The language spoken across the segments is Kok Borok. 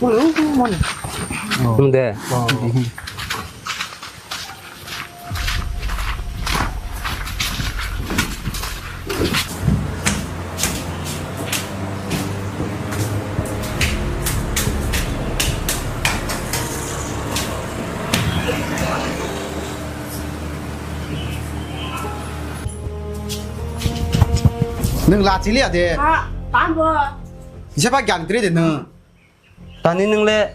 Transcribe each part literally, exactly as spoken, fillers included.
Hum de. Nwng lachi liya de. Ha, tamo. Jeba gyan kri de nwng. Tani nwng le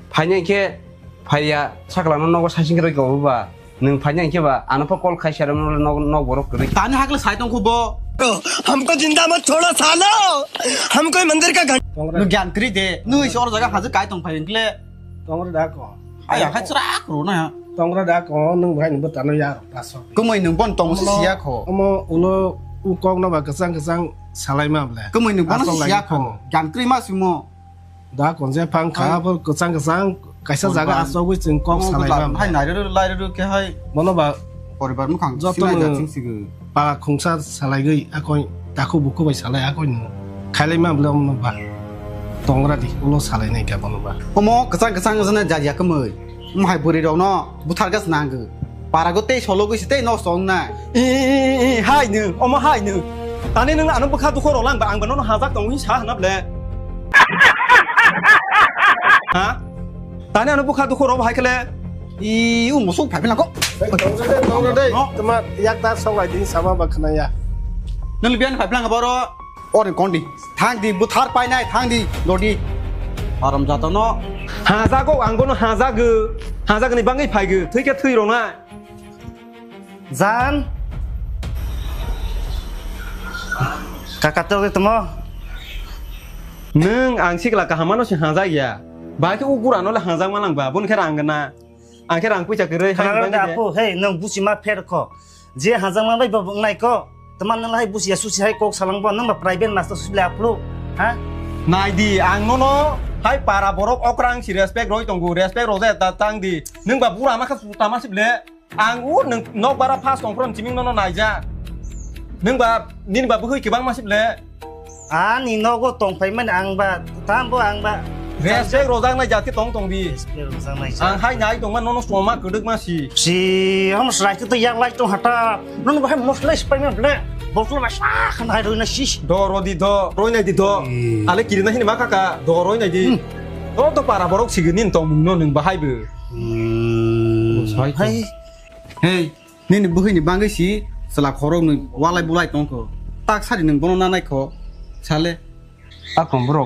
phaina khe phaiya sakla no nogo sasing kri ko ba. Nwng phaina khe ba ano pha call khai sero no nog nog borok kri. Tani hakle sai tong kho bo. हमको जिंदा मत छोड़ो सालो, हम कोई मंदिर का घंटा Nwng gyan kri de. Nwng isi or jaga haje kai tong phai kle. Tongra da ko. Aya khai chrak ro na. Tongra da ko nwng bai nwng bwtano ya rok ta sok. Kwmwi nwng bon tong si siya kho. Omo ulo u kok no ba kwchang kwchang salai ma ble. Kwmwi nwng bon si siya kho. Gyan kri ma simo. Da kon je phang kha bo kwchang kwchang kaisa jaga asogwi chwng kok salai ma ble. Hai nai ro lai ro khe hai. Bono ba poribar mukhang joto sinai da ching sigo. Para khungsa salaigwi akoi takhu bukhu bai salai akoi no khailai ma bwle omo ba tongra di ulo salai nai ka bono ba. Omo kwchang kwchang jana jaria kwmwi. Omo hai bwrwi rok no buthar gas nang gw. Para go tei solo gwi se tei nosto ong nai. I, i, i, i, hai nw, omo hai nw. Tani nwng ano bwkha dukho rok lang ba ang ba nono hajak tong hi sa hana ble. Ha? Tani ano bwkha dukho rok hai khle. I, u musuk phai phai lang kho. Tongra de, tongra de. No. Tama yak da sok lai di sama ba khna ya. Nang biyan phai phai lang boro. Ore kondi. Thang di, buthar painai, thang di, dodi. Haram jatano. Hajago, ang bono hajago. Hajagni bangwi phaigo. Thwi khe thwi rwnai. Jan. Kaka tok de tamo. Nwng ang sikla kaham ano se hajak ya. Ba khe u gura no le hajak ma lang ba. Bun khe rang na. Ang khe rang puisa kwrwi hai Khna bangwi da de. Apu, hey, nwng busi ma pher kho. Je hajak ma bai bo wngnai kho. Tama nwng hai busi ya susi hai kok salang bo nwng ba private master susi le aplo. Ha? Nai di, ang nono hai para borok okrang si respect roi tongo, respect rojak ta tang di. Nwng ba bura ma kha tama sip le. Ang u nwng nok bara phas tong phrom chiming nono naija. Nwng ba nini ba bwkhwi kwbang ma sip le. Ani nogo tong phai mani ang ba, tamo ang ba. Respect rojak nai jat khe tong tong di. Respect rojak nai jat. Ang hai nai tong ma nono soma kwdwk ma si. Si, ham srai khe to yak lai tong hata. Nono bahai mosla spai ma ble. Botol ba sa khan hai roi na si. Do ro di do, roi nai di do. Hmm. Ale kiri na hini ma kaka, do roi nai di. Hmm. Do to para borok sigi nin tong mung no nwng bahai bo. Hmm. Hai. Hey. Nini bwkhwini bangwi si chwla khoroknwi walai bulai tongkho. Tak sadi nwng bono nanai kho, sale. Akon borok